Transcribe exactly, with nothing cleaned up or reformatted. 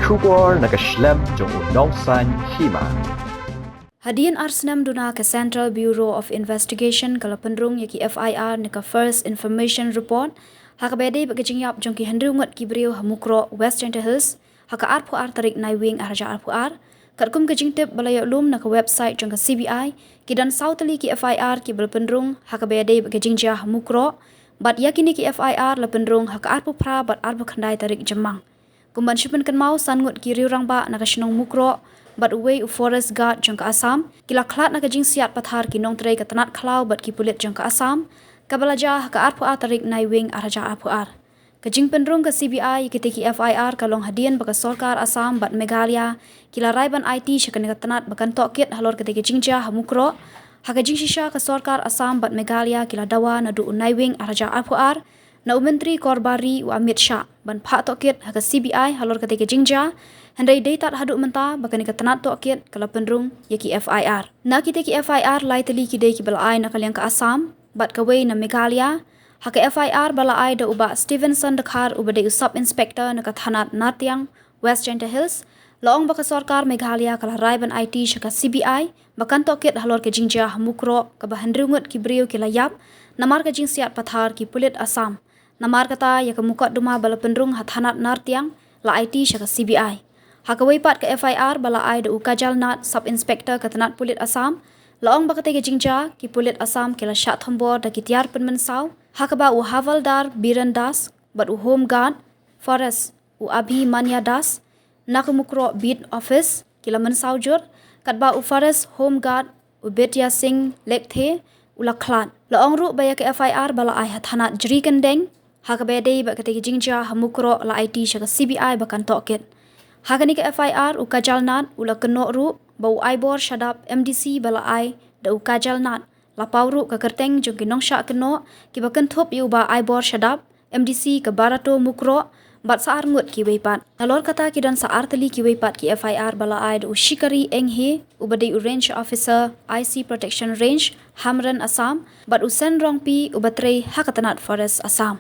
Khubor na ka shlem jong u nongsan hima. Hadien ar snem duna ka Central Bureau of Investigation ka la pynrung ïa ki F I R ne ka First Information Report ha kaba ïadei bad ka jingïap jong ki hynriew ngut ki briew ha Mukroh, West Jaintia Hills, ha ka arphew ar tarik Naiwieng ar hajar arphew ar. Katkum ka jingtip ba la ïoh lum na ka website jong ka C B I, ki don saw tylli ki F I R kiba la pynrung ha kaba ïadei bad ka jingjia ha Mukroh, bad ïa kine ki F I R la pynrung ha ka arphew phra bad arphew khyndai tarik Jymmang. Kum ban shu pynkynmaw, san ngut ki riew rangbah na ka shnong Mukroh bad uwei u forest guard jong ka Assam ki la khlad na ka jingsiat pathar ki nongtrei ka tnat khlaw bad ki pulit jong ka Assam, kaba la jia ha ka arphew ar tarik Naiwieng ar hajar arphew ar. Ka jingpynrung ka C B I ïa kitei ki F I R ka long hadien ba ka sorkar Assam bad Meghalaya ki la rai ban aiti sha kane ka tnat ba kan tohkit halor katei ka jingjia ha Mukroh. Ha ka jingshisha ka sorkar Assam bad Meghalaya ki la dawa naduh u Naiwieng ar hajar arphew ar na u Myntri Korbari u Amit Shah ban phah tohkit ha ka C B I halor katei ka jingjia, hynrei dei tad haduh mynta ba kane ka tnat tohkit ka la pynrung ïa ki F I R. Na kitei ki F I R, lai tylli ki dei kiba la ai na ka liang ka Assam bad kawei na Meghalaya. Ha ka F I R ba la ai da u Bah Stevenson Dkhar uba dei u Sub Inspector na ka thanat Nartiang, West Jaintia Hills, la ong ba ka sorkar Meghalaya ka la rai ban aiti sha ka C B I ba kan tohkit halor ka jingjia ha Mukroh kaba hynriew ngut ki briew ki la ïap namar ka jingsiat pathar ki pulit Assam. Namar kata, ïa ka mukotduma ba la pynrung ha thanat Nartiang la aiti sha ka C B I. Ha kawei pat ka F I R ba la ai da u Kajal Nath, Sub Inspector ka tnat pulit Assam, la ong ba katei ka jingjia ki pulit Assam ki la shah thombor da ki tiar pynmynsaw, ha kaba u Havaldar Biren Das bad u Home Guard Forest u Abhimanya Das na ka Mukroh Beat Office ki la mynsaw jur, katba u Forest Home Guard u Bidya Singh Lekthe u la khlad. La ong ruh ba ïa ka F I R ba la ai ha thanat Jrikyndeng ha kaba ïadei bad katei ka jingjia ha Mukroh la aiti sha ka C B I ba kan tohkit. Ha kane ka F I R, u Kajal Nath u la kynnoh ruh ba u Aibor Shadap, M D C ba la ai da u Kajal Nath, la paw ruh ka kyrteng jong ki nongshah kynnoh kiba kynthup ïa u Bah Aibor Shadap, M D C ka Barato Mukroh, bad sa ar ngut kiwei pat. Nalor kata, ki don sa ar tylli kiwei pat ki F I R ba la ai da u Shikari Enghe uba dei u Range Officer, I C Protection Range, Hamren, Assam, bad u Sen Rongpi uba trei ha ka tnat Forest Assam.